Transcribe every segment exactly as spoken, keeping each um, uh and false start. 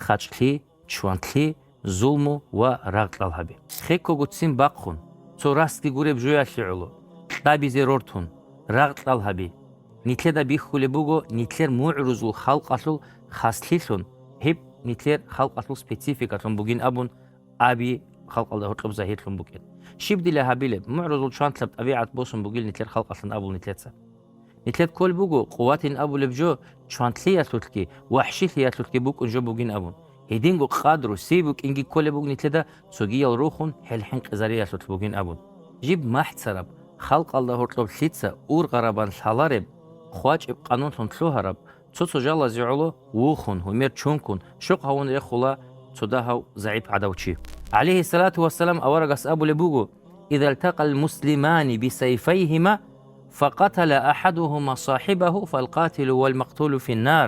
хъачӀлъи, чвантлъи, зулму ва рагъ-кьал гьаби. Хеккого ццин бахъун, цо расги гуреб жоялъе гӀоло, кьабизе рортун, рагъ-кьал гьаби. Нилъеда бихьулеб буго нилъер мугӀрузул халкъалъул хаслъилъун, гьеб нилъер халкъалъул спецификалъун бугин абун, аби халкъалда гьоркьоб загьирлъун букӀин. Щиб дила гьабилеб? МугӀрузул чвантлъаб тӀабигӀат босун бугил нилъер халкъалъан абул нилъеца. Нилъер кколеб буго, къуватин абулеб жо чвантлъиялъулъги, вахӀшилъиялъулъги букӀун жо бугин абун. Гьединго къадру, сий букӀинги кколеб буго нилъеда цогиял рухун хӀел хӀинкъизариялъулъ бугин абун. Жиб махӀцараб, халкъалда гьоркьоб лъица ургъарабан лъалареб, хъвачӀеб къанунлъун лъугьараб, цо-цо жалазе гӀоло вухун, гьумер чункун, щокъ гьавун рехула цо дагьав загӀип гӀадав чи. ГӀалайгьиссалату вассалам аварагас абулеб буго: «Иза лтакъал муслимани бисайфайгьима, факъатала ахадугьума сахибагьу, фалкъатилу валмакътулу финнар».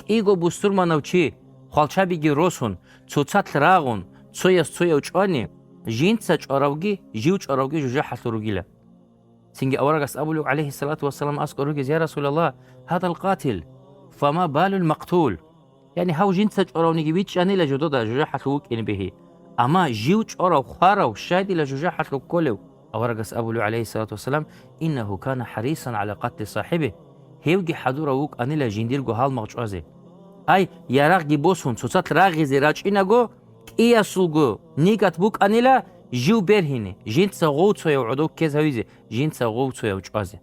КӀиго бусурманав чи хвалчабиги росун, цоцалъ рагъун, цояс цояв чӀвани, жинца чӀваравги, жив чӀваравги жужахӀалъур ругила. Цинги аварагас абулев, гӀалайгьиссалату вассалам, аскӀор ругез: «Я Расулаллагь, гьадал къатил, фама балул макътул?» Яни гьав жинца чӀваравниги вичӀчӀанила жодода жужахӀалъув вукӀине бегьи. Амма жив чӀварав хварав щай дила жужахӀалъув кколев? Аварагас абулев, гӀалайгьиссалату вассалам: «Иннагьу кана хӀарисан гӀала къатли сахибигь», гьевги хӀадурав вукӀанила жиндирго гьалмагъ чӀвазе. Ай, ярагъги босун, цоцалъ рагъизе рачӀинаго, кӀиясулго нигат букӀанила жив бергьине, жинца гъов цояв гӀодов ккез гьавизе, жинца гъов цояв чӀвазе.